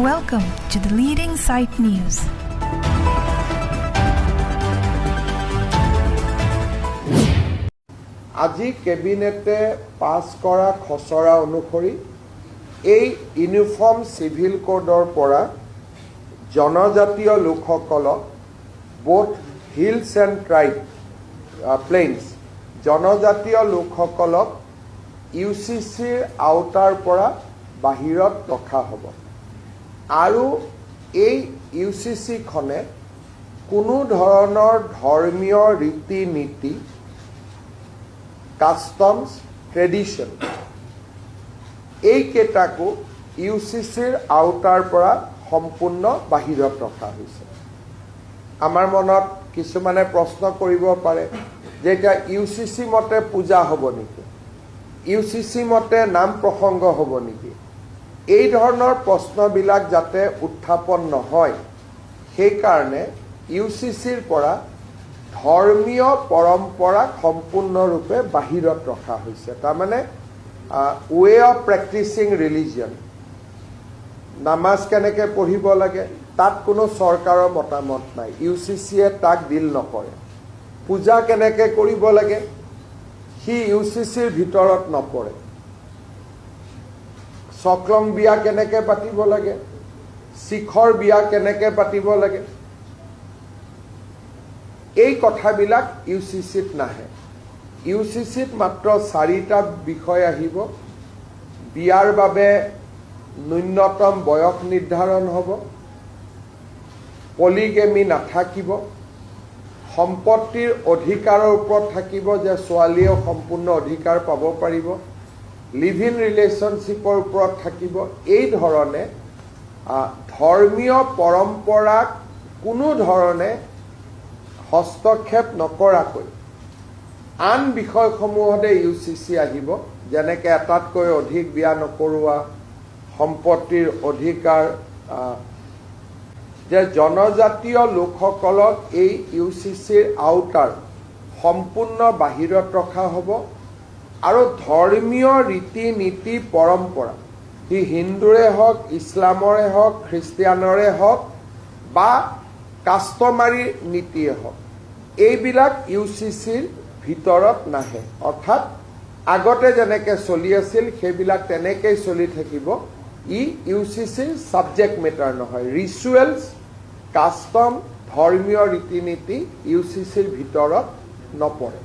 Welcome to the Leading Sight News. আজি কেবিনেটে পাছ কৰা খচৰা অনুসৰি এই ইউনিফৰ্ম চিভিল কোডৰ পৰা জনজাতীয় লোকসকলক, both hills and tribe, plains, জনজাতীয় লোকসকলক ইউচিচিৰ আওতাৰ পৰা বাহিৰত ৰখা হ'ব আৰু এই ইউচিচিখনে কোনো ধৰণৰ ধৰ্মীয় ৰীতি নীতি, কাষ্টমছ, ট্ৰেডিশ্যন, এইকেইটাকো ইউচিচিৰ আওতাৰ পৰা সম্পূৰ্ণ বাহিৰত ৰখা হৈছে। আমাৰ মনত কিছুমানে প্ৰশ্ন কৰিব পাৰে যে এতিয়া ইউচিচি মতে পূজা হ'ব নেকি, ইউচিচি মতে নাম প্ৰসংগ হ'ব নেকি? এই ধৰণৰ প্ৰশ্নবিলাক যাতে উত্থাপন নহয়, সেইকাৰণে ইউচিচিৰ পৰা ধৰ্মীয় পৰম্পৰাক সম্পূৰ্ণৰূপে বাহিৰত ৰখা হৈছে। তাৰমানে ৱে অফ প্ৰেক্টিচিং ৰিলিজিয়ন, নামাজ কেনেকৈ পঢ়িব লাগে, তাত কোনো চৰকাৰৰ মতামত নাই, ইউচিচিয়ে তাক ডিল নকৰে। পূজা কেনেকৈ কৰিব লাগে, সি ইউচিচিৰ ভিতৰত নপৰে। চকলং বিয়া কেনেকৈ পাতিব লাগে, শিখৰ বিয়া কেনেকৈ পাতিব লাগে, এই কথাবিলাক ইউচিচিত নাহে। ইউচিচিত মাত্ৰ চাৰিটা বিষয় আহিব। বিয়াৰ বাবে ন্যূনতম বয়স নিৰ্ধাৰণ হ'ব, পলিগেমি নাথাকিব, সম্পত্তিৰ অধিকাৰৰ ওপৰত থাকিব যে ছোৱালীয়েও সম্পূৰ্ণ অধিকাৰ পাব পাৰিব, লিভ ইন ৰিলেশ্যনশ্বিপৰ ওপৰত থাকিব। এই ধৰণে ধৰ্মীয় পৰম্পৰাক কোনো ধৰণে হস্তক্ষেপ নকৰাকৈ আন বিষয়সমূহতে ইউচিচি আহিব, যেনেকৈ এটাতকৈ অধিক বিয়া নকৰোৱা, সম্পত্তিৰ অধিকাৰ, যে জনজাতীয় লোকসকলক এই ইউচিচিৰ আওতাৰ সম্পূৰ্ণ বাহিৰত ৰখা হ'ব আৰু ধৰ্মীয় ৰীতি নীতি পৰম্পৰা, সি হিন্দুৰে হওক, ইছলামৰে হওক, খ্ৰীষ্টিয়ানৰে হওক বা কাষ্টমাৰী নীতিয়ে হওক, এইবিলাক ইউচিচিৰ ভিতৰত নাহে। অৰ্থাৎ আগতে যেনেকৈ চলি আছিল, সেইবিলাক তেনেকেই চলি থাকিব। ই ইউচিচিৰ ছাবজেক্ট মেটাৰ নহয়। ৰিচুৱেলছ, কাষ্টম, ধৰ্মীয় ৰীতি নীতি ইউচিচিৰ ভিতৰত নপৰে।